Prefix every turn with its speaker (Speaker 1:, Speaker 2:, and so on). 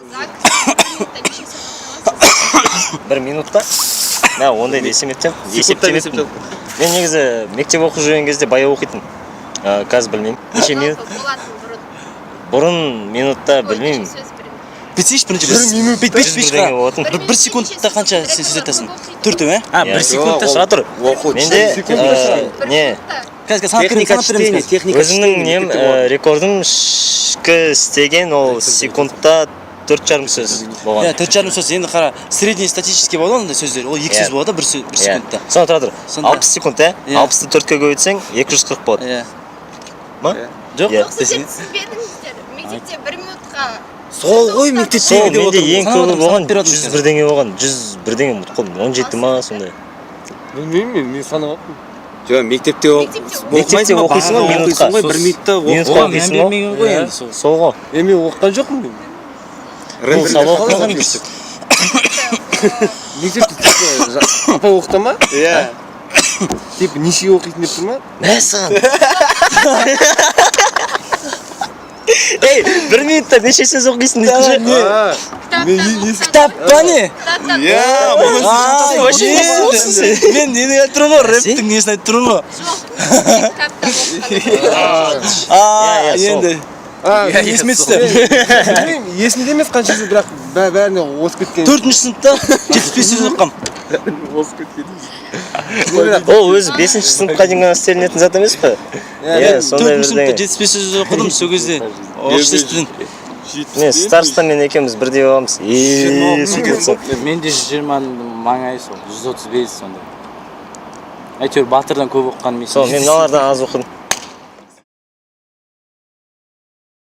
Speaker 1: Зак, бір минутта неше сөз оқи аласыз?
Speaker 2: Бір минутта мә, ондайды есептеп
Speaker 3: Секундтан.
Speaker 2: Есептемеппін. Мен негізі мектеп оқып жүрген кезде баяу оқитын. Қазір білмеймін неше минут.
Speaker 1: Жалпы болатын бұрын.
Speaker 2: Бұрын минутта
Speaker 1: Ой,
Speaker 2: білмеймін.
Speaker 1: неше сөз бір минут?
Speaker 4: Бүйтсейші, бірінші
Speaker 3: Бір минут.
Speaker 4: бүйт, бүйт,
Speaker 2: 100
Speaker 4: бүйт,
Speaker 2: бірдеңе
Speaker 4: қара.
Speaker 2: болатын.
Speaker 4: Бір секундта қанша сен сөз айтасың? Төртеу, ә?
Speaker 5: А,
Speaker 2: Иә.
Speaker 5: бір секундта.
Speaker 2: Тұра тұр.
Speaker 6: Оқу.
Speaker 2: Менде
Speaker 3: Секундта
Speaker 1: Бір
Speaker 2: не
Speaker 1: минутта.
Speaker 4: Қазір санап береміз,
Speaker 6: Техника
Speaker 4: санап береміз
Speaker 6: чтения,
Speaker 4: қазір.
Speaker 6: техника
Speaker 2: Өзімнің
Speaker 6: чтения
Speaker 2: нем
Speaker 6: мектепте болады.
Speaker 2: Рекордым ішкі істеген, ол секундта 4,5 сөз болған.
Speaker 4: Иә, 4,5 сөз. Енді қара, средний статистический болады ғой ондай сөздер. Ол екі
Speaker 2: Иә.
Speaker 4: сөз болады бір
Speaker 2: Иә.
Speaker 4: секундта.
Speaker 2: Сонда тұра тұр.
Speaker 4: Сонда.
Speaker 2: 60 секунд, иә?
Speaker 4: Иә.
Speaker 2: 60-ты төртке көбейтсең, 240 болады.
Speaker 4: Иә.
Speaker 2: Ма?
Speaker 4: Жоқ.
Speaker 2: Иә.
Speaker 1: Жоқ, сіздер түсінбедіңіздер. Мектепте бір минутқа
Speaker 6: Сол ғой, мектепте
Speaker 2: Сол
Speaker 4: деп
Speaker 2: менде
Speaker 4: отырмын.
Speaker 2: ең
Speaker 4: Санап
Speaker 2: көбі
Speaker 4: отырмын,
Speaker 2: болған
Speaker 4: санап беріп
Speaker 2: 100
Speaker 4: отырмын.
Speaker 2: бірдеңе болған. 100 бірдеңе, ұмытып қалдым. 17 ма, сондай.
Speaker 3: Білмеймін, мен санамаппын.
Speaker 6: Жоқ, мектепте
Speaker 1: Мектепте
Speaker 2: Мектепте оқисың ғой минутқа.
Speaker 6: Ғой, бір минутта.
Speaker 2: Минутқа
Speaker 5: Оған мән
Speaker 2: оқисың ғой.
Speaker 5: бермеген ғой енді сол.
Speaker 2: Сол ғой.
Speaker 3: Е, мен оқыған жоқпын мен.
Speaker 2: Бұл сабақ оқымаған.
Speaker 3: Мектепте типа апай оқыта ма?
Speaker 6: Иә.
Speaker 3: Типа нешеге оқитын деп тұр ма?
Speaker 2: Мә саған. Ей, бір минутта неше сөз оқисың дейтін ше?
Speaker 3: А,
Speaker 1: Кітаптан
Speaker 3: мен
Speaker 1: оқысаң.
Speaker 4: Кітап па, не?
Speaker 1: Кітаптан.
Speaker 6: Иә, мұны
Speaker 4: А,
Speaker 2: вообще
Speaker 4: не
Speaker 2: не оқысың сен?
Speaker 4: Мен нені айтып тұрмын ғой, рэптің несін айтып тұрмын ғой.
Speaker 1: Жоқ, кітаптан оқыған.
Speaker 4: А,
Speaker 2: Иә, иә, сол.
Speaker 4: енді
Speaker 3: А,
Speaker 4: есіме түсті.
Speaker 3: Білмеймін, есімде емес қанша сөз, бірақ бәріне озып кеткен.
Speaker 4: Төртінші сыныпта 75 сөз оқығам.
Speaker 6: Озып кеткен.
Speaker 2: Ол өзі бесінші сыныпқа дейін ғана істелінетін зат емес пе? Иә, сондай
Speaker 4: Төртінші сыныпта
Speaker 2: бірдеңе.
Speaker 4: 75 сөз оқыдым, сол кезде орысша естідім.
Speaker 2: Мен старостамен екеуміз бірдей боламыз. Е, сөйтіп отырсың.
Speaker 5: Мен де 120-ның маңайы сол, 135 сондай. Әйтеуір батырдан көп оқығаным
Speaker 2: Сол,
Speaker 5: есімде.
Speaker 2: мен мыналардан аз оқыдым.